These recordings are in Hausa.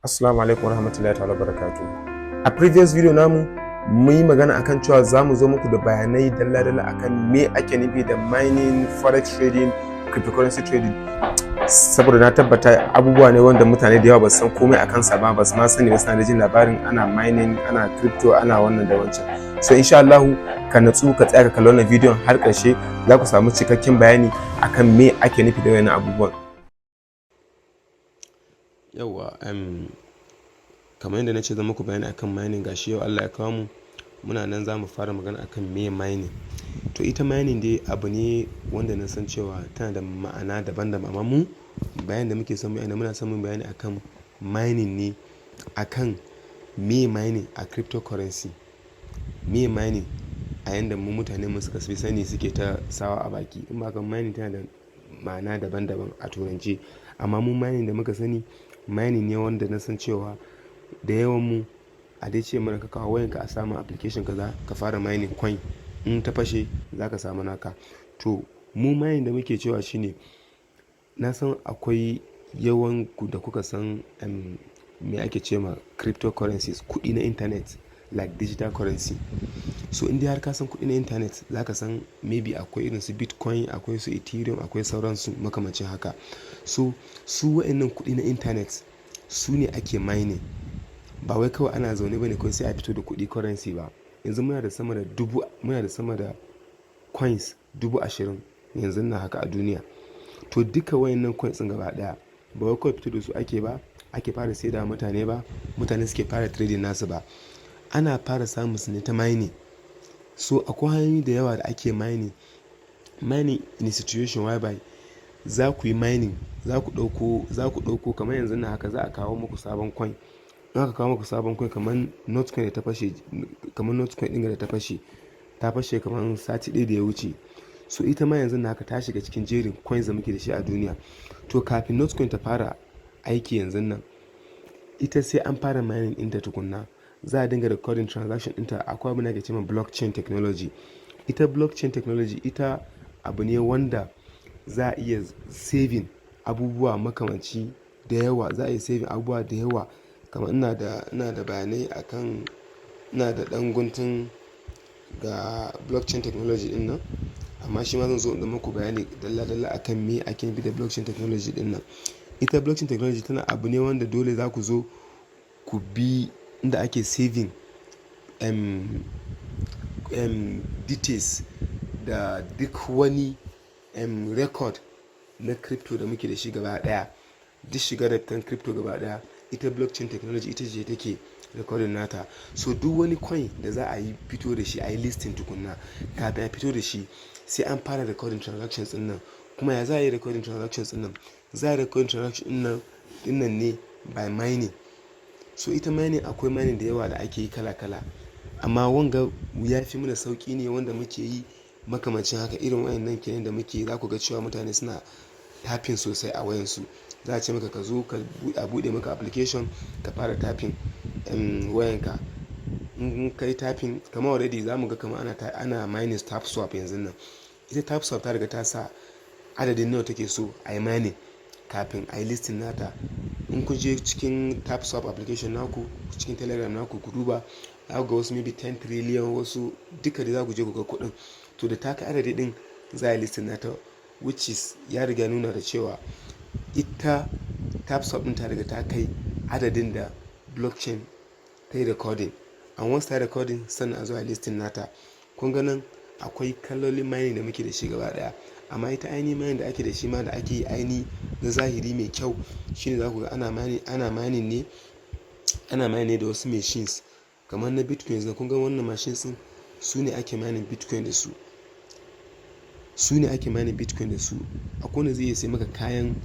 Assalamu alaikum warahmatullahi ta'ala barakatuh. A previous video namu mun yi magana akan cewa za mu zo muku da bayanai dalla-dalla akan me ake nufi da mining, forex trading, cryptocurrency trading. Saboda na tabbata abubuwa ne wanda mutane da yawa ba su san komai akan sa ba, ba su ma sani ba, suna da jin labarin ana mining, ana crypto, ana wannan da wancan. So insha Allah ka natsu ka tsaya ka kalli wannan bidiyon har ƙarshe, za ku samu cikakken bayani akan me ake nufi da wannan abubuwan. Yauwa, kamar yadda na ce zan muku bayani akan mining, gashi yau Allah ya kawo mu muna nan za mu fara magana akan me mining. To ita mining dai abu ne wanda na san cewa tana da ma'ana daban-daban, amma mu bayanin da muke son mu yi, muna son mu bayani akan mining ne, akan me mining a cryptocurrency. Me mining a yanda mu mutane mu suka fi sani suke ta sawa a baki. In ba haka mining tana da ma'ana daban-daban a turance. Amma mu mining da muka sani, mining ne wanda na san cewa da yawan mu a dai ce mana ka kawo wayanka a sama application kaza ka fara mining coin, in ta fashe za ka samu naka. To mu mining da muke cewa shine, na san akwai yawan ku da kuka san me ake ce ma cryptocurrencies, kuɗi na internet, like digital currency. So in dai har ka san kuɗi na internet, za ka san maybe akwai irin su Bitcoin, akwai su Ethereum, akwai sauransu makamancin haka. So su wa'annan kuɗi na internet su ne ake mining. Ba wai kawai ana zaune bane kawai sai a fito da kuɗi currency ba. Yanzu muna da sama da dubu, muna da sama da coins 20,000 yanzun nan haka a duniya. To duka wayannan coins ɗin gaba ɗaya ba wai kawai fito da su ake ba, ake fara saida wa mutane ba, mutane suke fara trading nasu ba. Ana fara samun su ne ta mining. So akwai hanyoyi da yawa da ake mining. Mining in a situation whereby za ku yi mining, za ku ɗauko kamar yanzu nan haka za a kawo muku sabon coin. In aka kawo muku sabon coin kamar Notcoin da ta fashe, kamar Notcoin ɗin da ta fashe, ta fashe kamar sati ɗaya da ya wuce. So ita ma yanzu nan haka ta shiga cikin jerin coins da muke da shi a duniya. To kafin Notcoin ta fara aiki yanzun nan, ita sai an fara mining ɗinta tukuna. Za a dinga recording transaction ɗinta. Akwai abin da ake cewa blockchain technology. Ita blockchain technology ita abu ne wanda za a iya saving abubuwa makamanci da yawa. Za a iya saving abubuwa da yawa. Kamar ina da bayanai akan, ina da ɗan guntun ga blockchain technology ɗin nan. Amma shi ma zan zo in muku bayani dalla dalla akan me ake nufi da blockchain technology ɗin nan. Ita blockchain technology tana abu ne wanda dole za ku zo ku bi inda ake saving details da duk wani record na crypto da muke da shi gaba ɗaya. Duk shiga da fitan crypto gaba ɗaya, ita blockchain technology ita ce take recording nata. So duk wani coin da za a yi fito da shi, a yi listing tukuna, kafin a fito da shi sai an fara recording transactions ɗin nan. Kuma ya za a yi recording transactions ɗin nan? Za a yi recording transaction ɗin nan ne by mining. So ita mining, akwai mining da yawa da ake yi kala kala. Amma wanga ya fi mana sauƙi ne wanda muke yi makamancin haka, irin wayannan kenan da muke yi. Za ku ga cewa mutane suna tapping sosai a wayansu. Za a ce maka ka zo ka a buɗe maka application ka fara tapping wayanka. In ka yi tapping, kamar already za mu ga kamar ana mining TapSwap yanzun nan. Ita TapSwap ta riga ta sa adadin nawa take so a yi mining kafin a yi listing nata. In kun je cikin TapSwap application naku, cikin Telegram naku ku duba, za ku ga wasu maybe 10 trillion, wasu duka dai za ku je ku ga kuɗin. To da ta kai adadi ɗin za a yi listing nata, which is ya riga nuna da cewa ita TapSwap ɗin ta riga ta kai adadin da blockchain ta yi recording. And once ta yi recording, sannan a zo a listing nata. Kun ga nan akwai kalolin mining da muke da shi gaba ɗaya. Amma ita ainihin mining da ake da shi ma da ake yi ainihi na zahiri mai kyau shine za ku ga ana mining ne da wasu machines kamar na Bitcoin. Yanzu kun ga wannan machines ɗin, su ne ake mining Bitcoin da su. Su ne ake mining Bitcoin da su. Akwai wanda zai iya sai maka kayan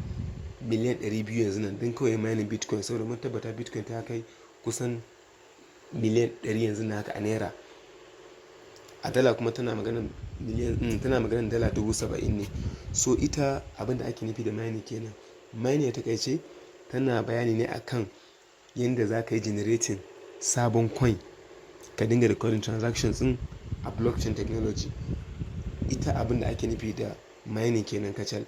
miliyan 200 yanzu nan don kawai mining Bitcoin, saboda mun tabbata Bitcoin ta kai kusan miliyan 100 yanzu nan haka a naira. A dala kuma tana maganan miliyan, tana maganan dala 70,000 ne. So ita abin da ake nufi da mining kenan. Mining a taƙaice tana bayani ne akan yanda za ka yi generating sabon coin, ka dinga recording transactions ɗin a blockchain technology. Ita abin da ake nufi da mining kenan kacal.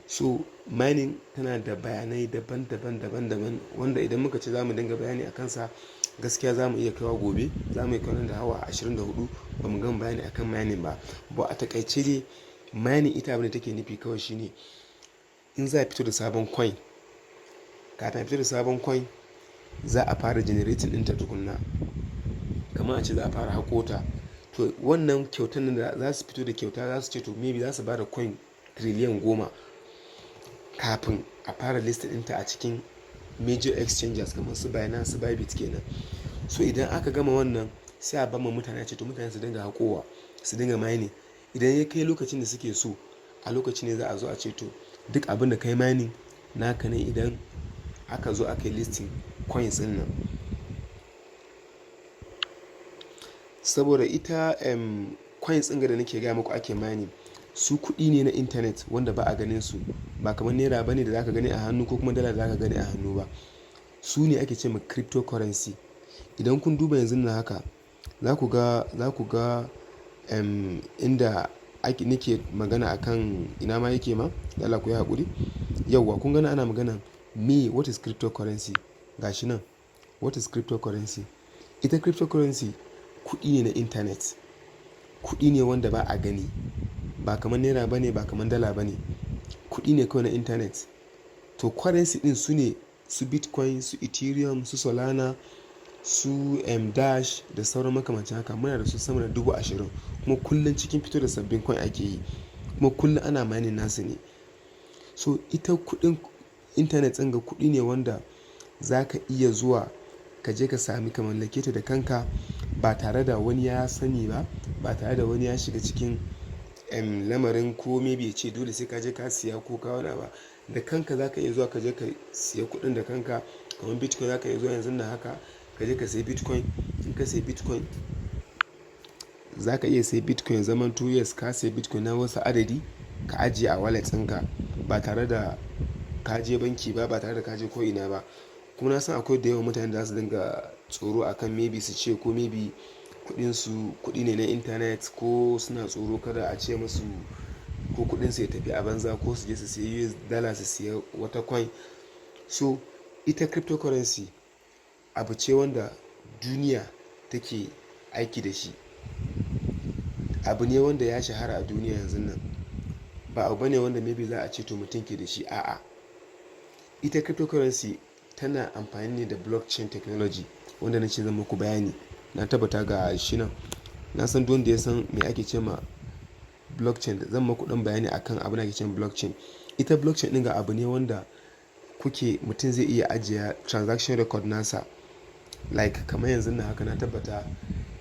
So mining tana da bayanai daban daban daban daban wanda idan muka ce za mu dinga bayani a kansa, gaskiya za mu iya kaiwa gobe, za mu iya kaiwa nan da awa 24 ba mu gama bayani akan mining ba. But a taƙaice dai, mining ita abin da take nufi kawai shine in za a fito da sabon coin, kafin a fito da sabon coin za a fara generating ɗinta tukuna. Kamar a ce za a fara haƙo ta. To wannan kyautan nan da za su fito da kyauta, za su ce to maybe za su ba da coin 10 trillion kafin a fara listing ɗinta a cikin major exchanges kamar su Binance, su Bybit kenan. So idan aka gama wannan, sai a ba ma mutane, a ce to mutane su dinga haƙowa, su dinga mining. Idan ya kai lokacin da suke so, a lokacin ne za a zo a ce to duk abin da ka yi mining naka ne idan aka zo aka yi listing coins ɗin nan. Saboda ita coins ɗin ga da nake gaya muku ake mining, su kuɗi ne na internet wanda ba a ganin su. Ba kamar naira ba ne da za ka gani a hannu ko kuma dala da za ka gani a hannu ba. Su ne ake ce ma cryptocurrency. Idan kun duba yanzun nan haka, za ku ga inda ake nake magana akan ina ma yake ma? Dan Allah ku yi haƙuri. Yauwa, kun ga nan ana maganan me, what is cryptocurrency? Ga shi nan, what is cryptocurrency? Ita cryptocurrency kuɗi ne na internet. Kuɗi ne wanda ba a gani. Ba kamar naira ba ne, ba kamar dala ba ne. Kuɗi ne kawai na internet. To currency ɗin su ne su Bitcoin, su Ethereum, su Solana, su Dash da sauran makamancin haka. Muna da su sama da 20,000 kuma kullum cikin fito da sabbin coin ake yi. Kuma kullum ana mining nasu ne. So ita kuɗin internet ɗin ga kuɗi ne wanda za ka iya zuwa ka je ka sami ka mallake ta da kanka ba tare da wani ya sani ba, ba tare da wani ya shiga cikin lamarin ko maybe ya ce dole sai ka je ka siya ko ka wani ba. Da kanka za ka iya zuwa ka je ka siya kuɗin da kanka. Kamar Bitcoin, za ka iya zuwa yanzun nan haka ka je ka sayi Bitcoin. In ka sayi Bitcoin, za ka iya sayi Bitcoin zaman 2 years, ka sayi Bitcoin na wasu adadi ka ajiye a wallet ɗinka ba tare da ka je banki ba, ba tare da ka je ko ina ba. Kuma na san akwai da yawan mutanen da za su dinga tsoro akan maybe su ce ko maybe kuɗin su kuɗi ne na internet, ko suna tsoro kada a ce musu ko kuɗin su ya tafi a banza ko su je su sayi US dala su siya wata coin. So ita cryptocurrency abu ce wanda duniya take aiki da shi. Abu ne wanda ya shahara a duniya yanzun nan. Ba abu bane wanda maybe za a ce to mutum ke da shi, a'a. Ita cryptocurrency tana amfani ne da blockchain technology wanda na ce zan muku bayani. Na tabbata ga shi nan. Na san duk wanda ya san me ake ce ma blockchain, zan muku ɗan bayani akan abin da ake ce ma blockchain. Ita blockchain ɗin ga abu ne wanda kuke mutum zai iya ajiye transaction record nasa. Like kamar yanzun nan haka, na tabbata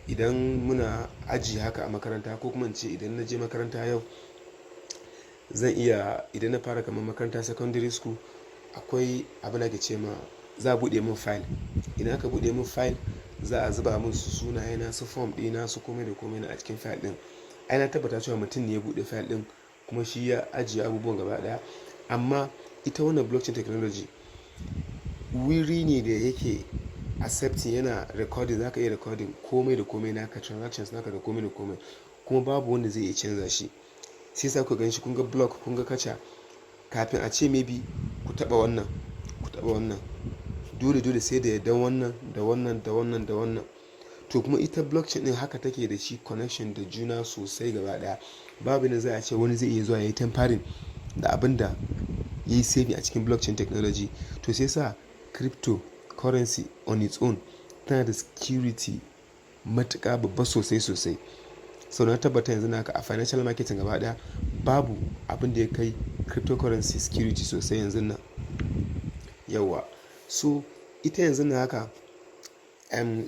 idan muna aji haka a makaranta, ko kuma in ce idan na je makaranta yau, zan iya idan na fara kamar makaranta secondary school, akwai abin da ake ce ma za a buɗe mun file. Idan aka buɗe mun file, za a zuba mun su sunayena, su form ɗina, su kome da kome na a cikin file ɗin. Ai na tabbata cewa mutum ne ya buɗe file ɗin kuma shi ya ajiye abubuwan gaba ɗaya. Amma ita wannan blockchain technology wuri ne da yake accepting, yana recording, za ka iya recording komai da komai naka, transactions naka da komai da komai, kuma babu wanda zai iya canza shi. Sai sa ku gan shi, kun ga block, kun ga kaca, kafin a ce maybe ku taɓa wannan, ku taɓa wannan, dole dole sai da yardan wannan da wannan da wannan da wannan. To kuma ita blockchain ɗin haka take da shi connection da juna sosai gaba ɗaya. Babu yanda za a ce wani zai iya zuwa yayi tampering da abin da yayi saving a cikin blockchain technology. To sai sa cryptocurrency on its own tana da security matuƙa babba sosai sosai. So na tabbata yanzu haka a financial marketing gaba ɗaya babu abin da ya kai cryptocurrency security sosai yanzun nan. Yauwa. So ita yanzun nan haka,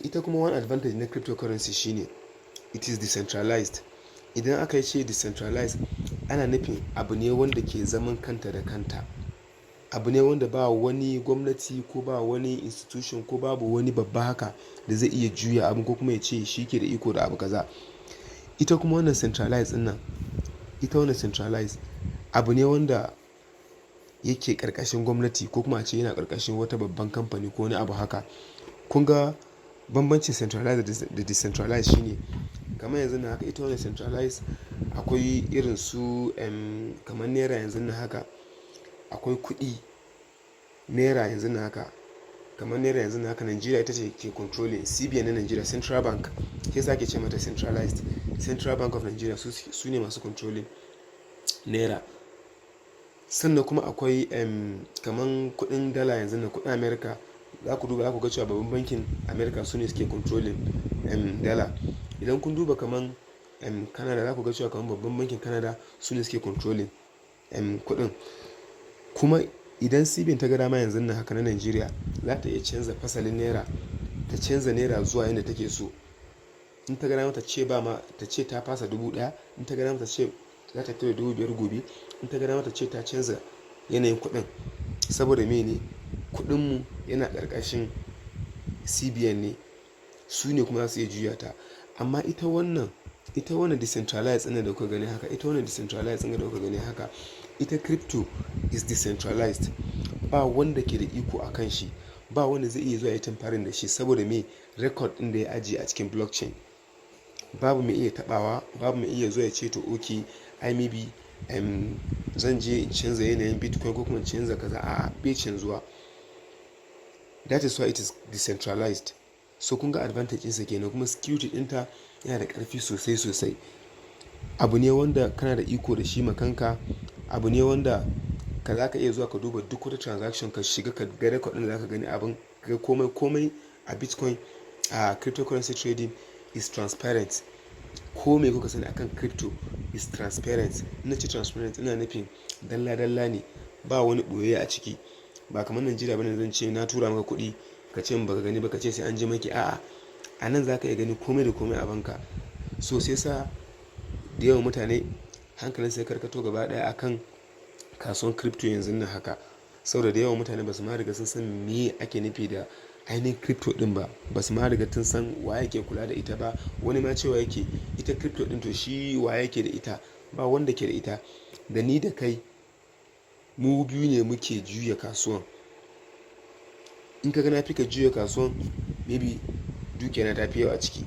ita kuma one advantage na cryptocurrency shine it is decentralized. Idan aka ce decentralized, ana nufin abu ne wanda ke zaman kanta da kanta. Abu ne wanda ba wani gwamnati ko ba wani institution ko babu wani babba haka da zai iya juya abun ko kuma ya ce shi ke da iko da abu kaza. Ita kuma wannan centralized ɗin nan, ita wannan centralized abu ne wanda yake ƙarƙashin gwamnati ko kuma a ce yana ƙarƙashin wata babban kamfani ko wani abu haka. Kun ga bambancin centralized da decentralized shine kamar yanzu nan haka, ita wannan centralized akwai irin su kamar naira yanzu nan haka. Akwai kuɗi naira yanzu nan haka, kamar naira yanzu nan haka, Nigeria ita ce ke controlling. CBN na Nigeria, Central Bank, shi yasa ake ce mata centralized. Central Bank of Nigeria su ne masu controlling naira. Sannan kuma akwai kaman kuɗin dala yanzu nan, kuɗin America. Za ku duba, za ku ga cewa babban bankin America su ne suke controlling dala. Idan kun duba kaman Canada, za ku ga cewa kaman babban bankin Canada su ne suke controlling kuɗin. Kuma idan CBN ta ga dama yanzun nan haka na Nigeria, za ta iya canza fasalin naira, ta canza naira zuwa yanda take so. In ta ga dama ta ce ba ma, ta ce ta fasa 1000. In ta ga dama ta ce za ta kai 5000 gobe. In ta ga dama ta ce ta canza yanayin kuɗin. Saboda mene? Kuɗinmu yana ƙarƙashin CBN ne, su ne kuma za su iya juya ta. Amma ita wannan decentralized ɗin da kuka gani haka, ita wannan decentralized ɗin da kuka gani haka, ita crypto is decentralized. Ba wanda ke da iko a kan shi, ba wanda zai iya zuwa ya tampering da shi. Saboda me? Record ɗin da ya ajiye a cikin blockchain, babu mai iya taɓawa, babu mai iya zuwa ya ce, "To, okay, ai maybe zan je in canza yanayin Bitcoin ko kuma in canza kaza." A'a, bai canzuwa. That is why it is decentralized. So kun ga advantage ɗinsa kenan. Kuma security ɗinta yana da ƙarfi sosai sosai. Abu ne wanda kana da iko da shi ma kanka. Abu ne wanda ka za ka iya zuwa ka duba duk wata transaction, ka shiga ka ga record ɗin da za ka gani abin, ka ga komai komai a Bitcoin. A cryptocurrency trading is transparent. Ko me kuka sani akan crypto is transparent. In nace transparent, ina nufin dalla dalla ne, ba wani ɓoye a ciki. Ba kamar Najeriya bane zan ce na tura maka kuɗi, ka ce min baka gani ba, ka ce sai an je maki. A'a, a nan za ka iya gani komai da komai a banka. So sai sa da yawan mutane hankalin su ya karkato gaba ɗaya akan kasuwan crypto yanzun nan haka. Saboda da yawan mutane ba su ma riga sun san me ake nufi da ainihin crypto ɗin ba. Ba su ma riga sun san wa yake kula da ita ba. Wani ma cewa yake ita crypto ɗin, to shi wa yake da ita? Ba wanda ke da ita. Da ni da kai, mu biyu ne muke juya kasuwan. In ka ga na fi ka juya kasuwan, maybe dukiya na ta fi yawa a ciki.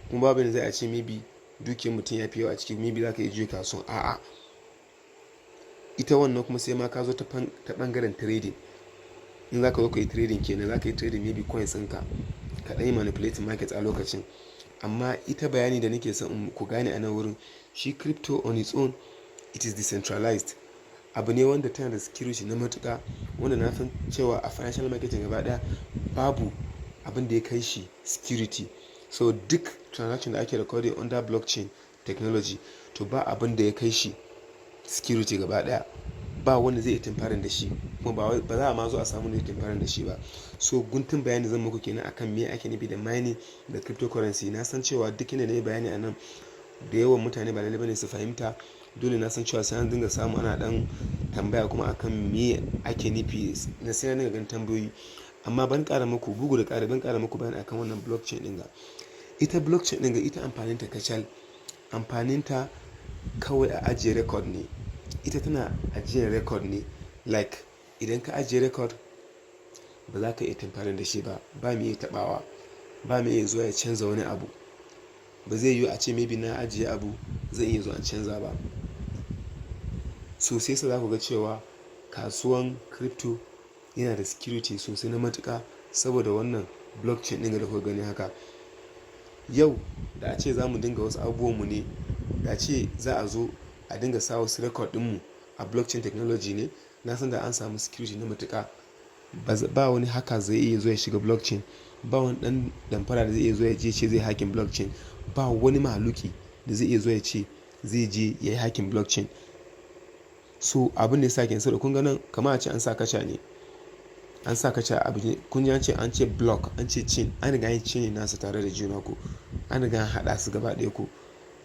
Kuma babu yanda za a ce maybe dukiyar mutum ya fi yawa a ciki, maybe za ka iya juya kasuwan. A'a. Ita wannan kuma sai ma ka zo ta ɓangaren trading. In za ka zo ka yi trading kenan, za ka yi trading maybe coins ɗinka, ka ɗan yi manipulating market a lokacin. Amma ita bayani da nake son ku gane a nan wurin, shi crypto on its own, it is decentralized. Abu ne wanda tana da security na matuƙa, wanda na san cewa a financial marketing gaba ɗaya babu abin da ya kai shi security. So duk transaction da ake recording under blockchain technology, to ba abin da ya kai shi security gaba ɗaya. Ba wanda zai iya tampering da shi, kuma ba za a ma zo a samu wanda zai tampering da shi ba. So guntun bayani zan muku kenan akan me ake nufi da mining da cryptocurrency. Na san cewa duk inda na yi bayani a nan, da yawan mutane ba lalle bane su fahimta. Dole na san cewa sai an dinga samu ana ɗan tambaya kuma akan me ake nufi, na sai na dinga ganin tambayoyi. Amma ban ƙara muku bugu da ƙari, ban ƙara muku bayani akan wannan blockchain ɗin ga. Ita blockchain ɗin ga, ita amfaninta kacal, amfaninta kawai a ajiye record ne. Ita tana ajiyar record ne. Like idan ka ajiye record, ba za ka iya tampering da shi ba. Ba mai iya taɓawa, ba mai iya zuwa ya canza wani abu. Ba zai yiwu a ce maybe na ajiye abu, zan iya zuwa in canza ba. So sai sa za ku ga cewa kasuwan crypto yana da security sosai na matuƙa, saboda wannan blockchain ɗin da kuka gani haka. Yau da a ce za mu dinga wasu abubuwan mu ne, da a ce za a zo a dinga sa wasu record ɗinmu a blockchain technology ne, na san da an samu security na matuƙa. Ba wani hacker zai iya zuwa ya shiga blockchain. Ba wani ɗan damfara da zai iya zuwa ya je ce zai hacking blockchain. Ba wani mahaluki da zai iya zuwa ya ce zai je ya yi hacking blockchain. So abin da ya sa kenan, saboda kun ga nan kamar a ce an sa kaca ne. An sa kaca a abu ne. Kun ji an ce block, an ce chain, an riga an yi chain nasu tare da juna ko. An riga an haɗa su gaba ɗaya ko.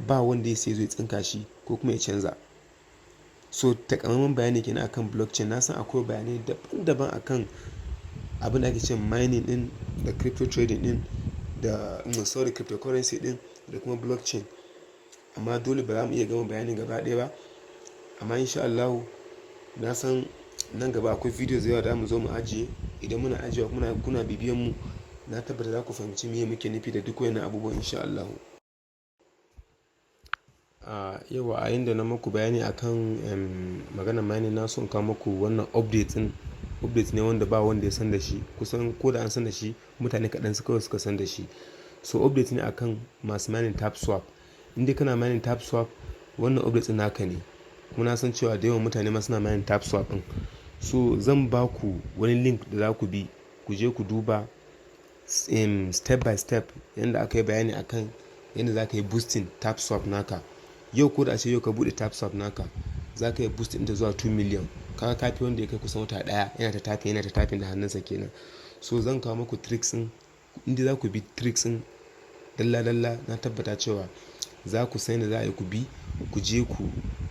Ba wanda ya isa ya zo ya tsinka shi ko kuma ya canza. So takamaiman bayani kenan akan blockchain. Na san akwai bayanai daban daban akan abin da ake ce mining ɗin da crypto trading ɗin da, sorry, cryptocurrency ɗin da kuma blockchain. Amma dole ba za mu iya gama bayanin gaba ɗaya ba. Amma in sha Allahu, na san nan gaba akwai videos da yawa da zamu zo mu ajiye. Idan muna ajiyewa kuna bibiyan mu, na tabbata za ku fahimci me muke nufi da duk wayannan abubuwan in sha Allahu. Yauwa, a inda na muku bayani akan maganar mining, na so in kawo muku wannan update ɗin. Update ne wanda ba wanda ya san da shi. Kusan ko da an san da shi, mutane kaɗan kawai suka san da shi. So update ne akan masu mining TapSwap. In dai kana mining TapSwap, wannan update ɗin naka ne. Kuma na san cewa da yawan mutane ma suna mining TapSwap ɗin. So zan ba ku wani link da za ku bi, ku je ku duba step by step yanda aka yi bayani akan yanda za ka yi boosting TapSwap naka. Yau, ko da ace yau ka buɗe TapSwap naka, za ka yi boosting ɗinta zuwa 2 million. Kaga kafi wanda ya kai kusan wata ɗaya yana ta tapping, yana ta tapping da hannunsa kenan. So zan kawo muku tricks ɗin. In dai za ku bi tricks ɗin dalla dalla, na tabbata cewa za ku san yadda za a yi ku bi, ku je ku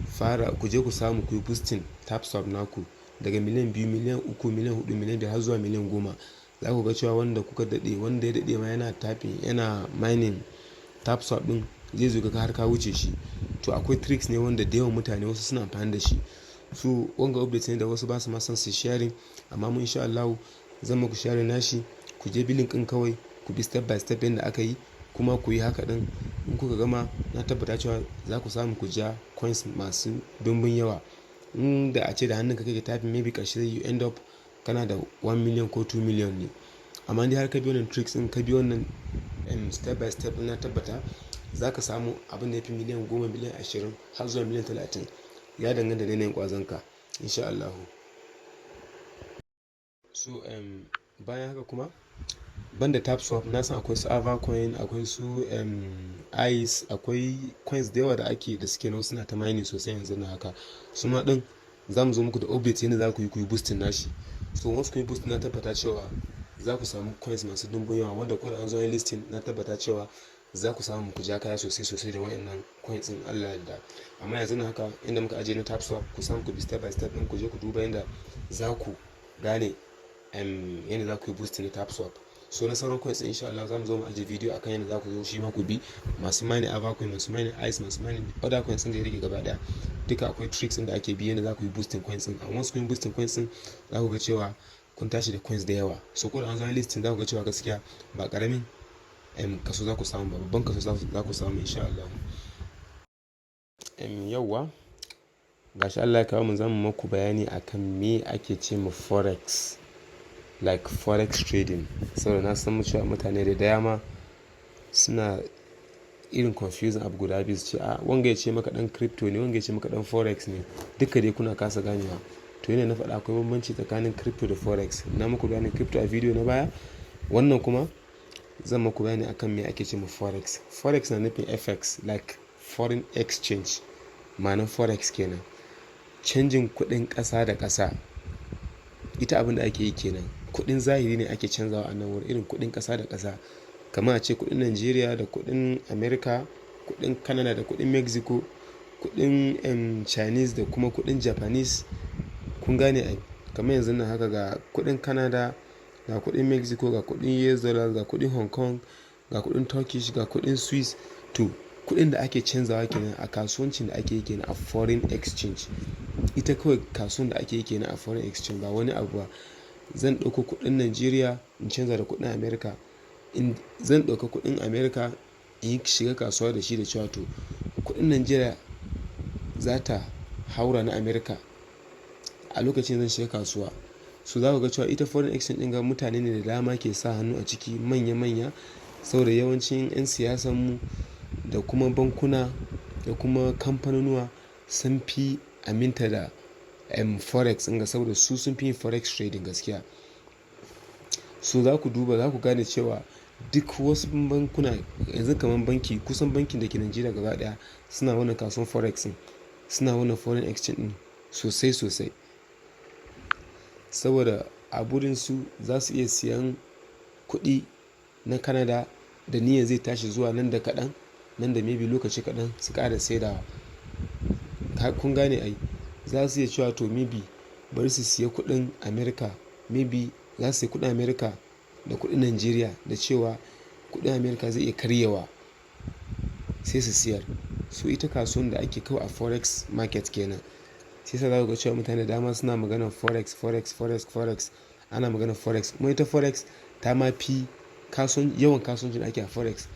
fara, ku je ku samu ku yi boosting TapSwap naku daga miliyan 2, miliyan 3, miliyan 4, miliyan 5 har zuwa miliyan 10. Za ku ga cewa wanda kuka daɗe, wanda ya daɗe ma yana tapping, yana mining TapSwap ɗin, zai zo ga har ka wuce shi. To akwai tricks ne wanda da yawan mutane wasu suna amfani da shi. So wanga update ne da wasu ba su ma son su sharing, amma mu insha Allahu zan muku sharing nashi. Ku je bi link ɗin kawai, ku bi step by step yanda aka yi, kuma ku yi haka ɗin. In kuka gama, na tabbata cewa za ku samu ku ja coins masu dumbin yawa. In da ace da hannunka kake tapping, maybe ƙarshe you end up kana da 1 million ko 2 million ne. Amma in dai har ka bi wannan tricks ɗin, ka bi wannan step by step, na tabbata za ka samu abin da ya fi miliyan 10, miliyan 20 har zuwa miliyan 30. Ya danganta da yanayin ƙwazonka, insha Allahu. So bayan haka kuma, banda TapSwap, na san akwai su Avacoin, akwai su ICE, akwai coins da yawa da ake da suke nan suna ta mining sosai yanzu na haka. Su ma ɗin za mu zo muku da update yanda za ku yi, ku yi boosting nashi. So once kun yi boosting, na tabbata cewa za ku samu coins masu dumbin yawa, wanda ko da an zo yin listing, na tabbata cewa za ku samu ku ja kaya sosai sosai da wayannan coins ɗin, Allah yarda. Amma yanzu na haka, inda muka ajiye na TapSwap, ku samu ku bi step by step ɗin, ku je ku duba yanda za ku gane yanda za ku yi boosting na TapSwap. So na sauran coins, insha Allah za mu zo mu ajiye video akan yanda za ku zo shi ma ku bi, masu mining Avacoin, masu mining ICE, masu mining other coins ɗin da ya rage gaba ɗaya. Duka akwai tricks ɗin da ake bi yanda za ku yi boosting coins ɗin. And once kun yi boosting coins ɗin, za ku ga cewa kun tashi da coins da yawa. So ko da an zo listing, za ku ga cewa gaskiya ba ƙaramin kaso za ku samu ba, babban kaso za ku samu, insha Allah. Yauwa, gashi Allah ya kawo mu, zamu muku bayani akan me ake ce ma forex, like forex trading. Saboda na san cewa mutane da dama suna irin confusing abu guda biyu, su ce a wanga ya ce maka ɗan crypto ne, wanga ya ce maka ɗan forex ne. Duka dai kuna kasa ganewa. To yanda na faɗa, akwai bambanci tsakanin crypto da forex. Na muku bayanin crypto a video na baya. Wannan kuma zan muku bayani akan me ake ce ma forex. Forex na nufin FX, like foreign exchange. Ma'anar forex kenan. Canjin kuɗin ƙasa da ƙasa. Ita abin da ake yi kenan. Kuɗin zahiri ne ake canzawa a nan wurin, irin kuɗin ƙasa da ƙasa. Kamar a ce kuɗin Nigeria da kuɗin America, kuɗin Canada da kuɗin Mexico, kuɗin Chinese da kuma kuɗin Japanese. Kun gane ai? Kamar yanzun nan haka, ga kuɗin Canada, ga kuɗin Mexico, ga kuɗin US dollar, ga kuɗin Hong Kong, ga kuɗin Turkish, ga kuɗin Swiss. To kuɗin da ake canzawa kenan a kasuwancin da ake yi kenan a foreign exchange. Ita kawai kasuwan da ake yi kenan a foreign exchange, ba wani abu ba. Zan ɗauko kuɗin Nigeria in canza da kuɗin America. In zan ɗauka kuɗin America in yi shiga kasuwa da shi da cewa to kuɗin Nigeria za ta haura na America a lokacin zan shiga kasuwa. So za ku ga cewa ita foreign exchange ɗin ga mutane ne da dama ke sa hannu a ciki, manya manya. Saboda yawancin 'yan siyasan mu da kuma bankuna da kuma kamfanunuwa sun fi aminta da forex ɗin ga, saboda su sun fi yin forex trading gaskiya. So za ku duba, za ku gane cewa duk wasu bankuna yanzu, kamar banki, kusan bankin da ke Najeriya gaba ɗaya suna wannan kasuwan forex ɗin, suna wannan foreign exchange ɗin sosai sosai. Saboda a burin su, za su iya siyan kuɗi na Canada da niyyar zai tashi zuwa nan da kaɗan, nan da maybe lokaci kaɗan, su ƙara saidawa. Kun gane ai? Za su iya cewa to maybe bari su siya kuɗin America, maybe za su siya kuɗin America da kuɗin Najeriya da cewa kuɗin America zai iya karyewa, sai su siyar. So ita kasuwan da ake kawai a forex market kenan. Sai sa za ku ga cewa mutane da dama suna maganar forex, forex, forex, forex. Ana maganar forex. Kuma ita forex ta ma fi kasuwan, yawan kasuwancin da ake a forex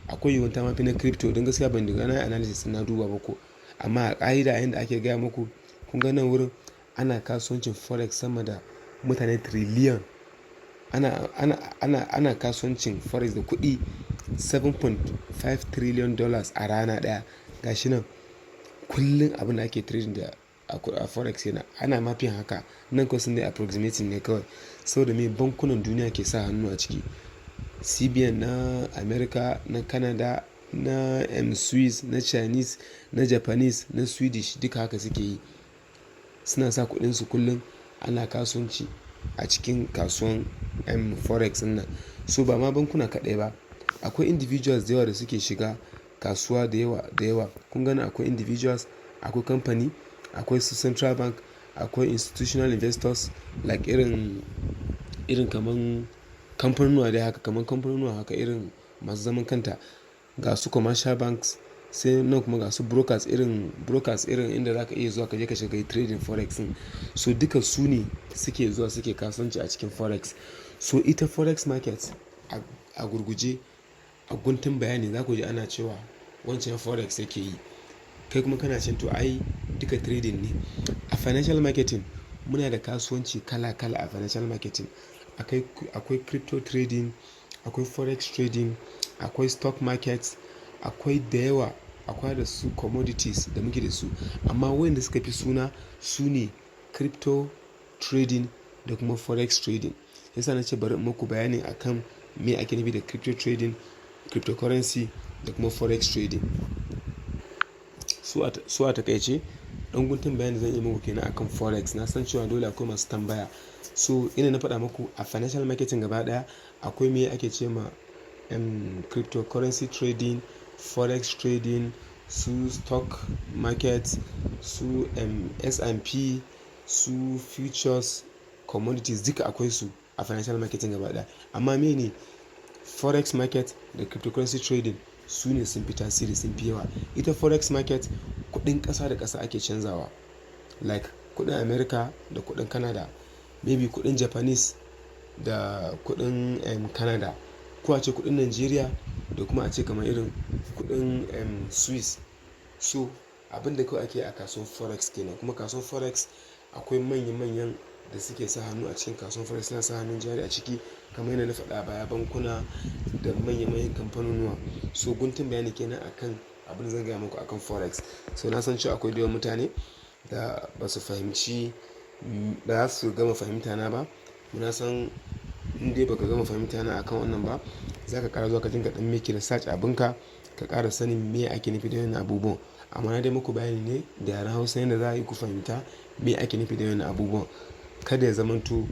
Akwai yiwuwar ta ma fi na crypto, don gaskiya ban riga na yi analysis na duba ba ko. Amma a ƙa'ida yanda ake gaya muku, kun ga nan wurin ana kasuwancin forex sama da mutane trillion. Ana kasuwancin forex da kuɗi $7.5 trillion a rana ɗaya. Ga shi nan kullum abin da ake trading da a forex yana ana ma fin haka. Nan kawai sun dai approximating ne kawai. Saboda me? Bankunan duniya ke sa hannu a ciki. CBN na America, na Canada, na Swiss, na Chinese, na Japanese, na Swedish, duka haka suke yi. Suna sa kuɗinsu, kullum ana kasuwanci a cikin kasuwan forex ɗin nan. So ba ma bankuna kaɗai ba. Akwai individuals da yawa da suke shiga kasuwa, da yawa da yawa. Kun gani, akwai individuals, akwai company, akwai su central bank, akwai institutional investors, like irin kaman kamfanunuwa dai haka, kaman kamfanunuwa haka irin masu zaman kanta. Ga su commercial banks, sai nan kuma ga su brokers, irin brokers irin inda za ka iya zuwa ka je ka shiga yi trading forex ɗin. So duka su ne suke zuwa suke kasuwanci a cikin forex. So ita forex market, a gurguje, a guntun bayani, za ku ji ana cewa wancan forex yake yi. Kai kuma kana cewa to ai duka trading ne. A financial marketing muna da kasuwanci kala kala a financial marketing. Akwai crypto trading, akwai forex trading, akwai stock market, akwai da yawa, akwai da su commodities da muke da su. Amma wayanda suka fi suna su ne crypto trading da kuma forex trading. Yasa na ce bari in muku bayani akan me ake nufi da crypto trading, cryptocurrency da kuma forex trading. Su a takaice, ɗan guntun bayani zan yi muku kenan akan forex. Na san cewa dole akwai masu tambaya. So ina na faɗa muku, a financial marketing gaba ɗaya akwai me ake ce ma cryptocurrency trading, forex trading, su stock market, su S&P, su futures, commodities, duka akwai su a financial marketing gaba ɗaya. Amma mene forex market da cryptocurrency trading su ne sun fi tasiri, sun fi yawa. Ita forex market, kuɗin ƙasa da ƙasa ake canzawa. Like kuɗin America da kuɗin Canada, maybe kuɗin Japanese da kuɗin Canada, ko ace kuɗin Nigeria da kuma ace kamar irin kuɗin Swiss. So abin da kawai ake yi a kasuwar forex kenan. Kuma kasuwar forex akwai manya manyan da suke sa hannu a cikin kasuwar forex, suna sa hannun jari a ciki, kamar yadda na faɗa a baya, bankuna da manya manyan kamfanunuwa. So guntun bayani kenan akan abin da zan gaya muku akan forex. So na san cewa akwai da yawan mutane da ba su fahimci, ba za su gama fahimta na ba. Na san in dai ba ka gama fahimta na akan wannan ba, za ka ƙara zuwa ka dinga ɗan make research abunka, ka ƙara sanin me ake nufi da wannan abubuwan. Amma na dai muku bayani ne da yaren Hausa yanda za a yi ku fahimta me ake nufi da wannan abubuwan. Kada ya zamanto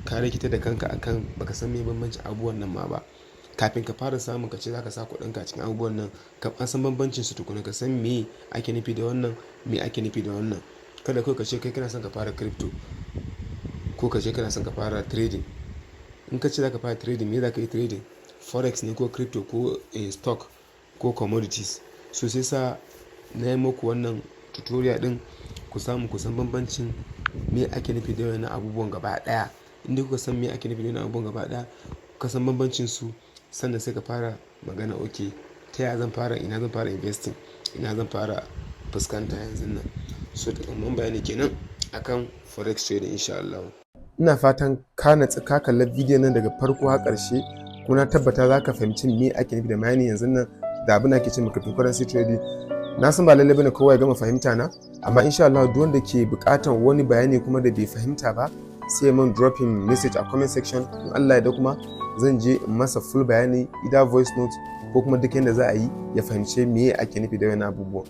ka rikitar da kanka akan ba ka san me bambancin abubuwan nan ma ba. Kafin ka fara samun ka ce za ka sa kuɗinka a cikin abubuwan nan, ka san bambancin su tukuna, ka san me ake nufi da wannan, me ake nufi da wannan. Kada kawai ka ce kai kana son ka fara crypto ko ka ce kana son ka fara trading. In ka ce za ka fara trading, me za ka yi trading? Forex ne ko crypto ko stock ko commodities? So sai sa na yi muku wannan tutorial ɗin ku samu ku san bambancin me ake nufi da wannan abubuwan gaba ɗaya. In dai kuka san me ake nufi da wannan abubuwan gaba ɗaya, ka san bambancin su, sannan sai ka fara magana, okay, ta yaya zan fara, ina zan fara investing, ina zan fara fuskanta yanzun nan. So takamaiman bayani kenan akan forex trading, insha Allah. Ina fatan ka natsu ka kalla bidiyon nan daga farko har ƙarshe, kuma na tabbata za ka fahimci me ake nufi da mining yanzun nan da abin da ake ce ma cryptocurrency trading. Na san ba lallai bane kowa ya gama fahimta na, amma insha Allah duk wanda ke buƙatar wani bayani kuma da bai fahimta ba, sai ya min dropping message a comment section. In Allah ya da kuma zan je in masa full bayani, either voice note ko kuma duk yanda za a yi ya fahimci me ake nufi da wannan abubuwan.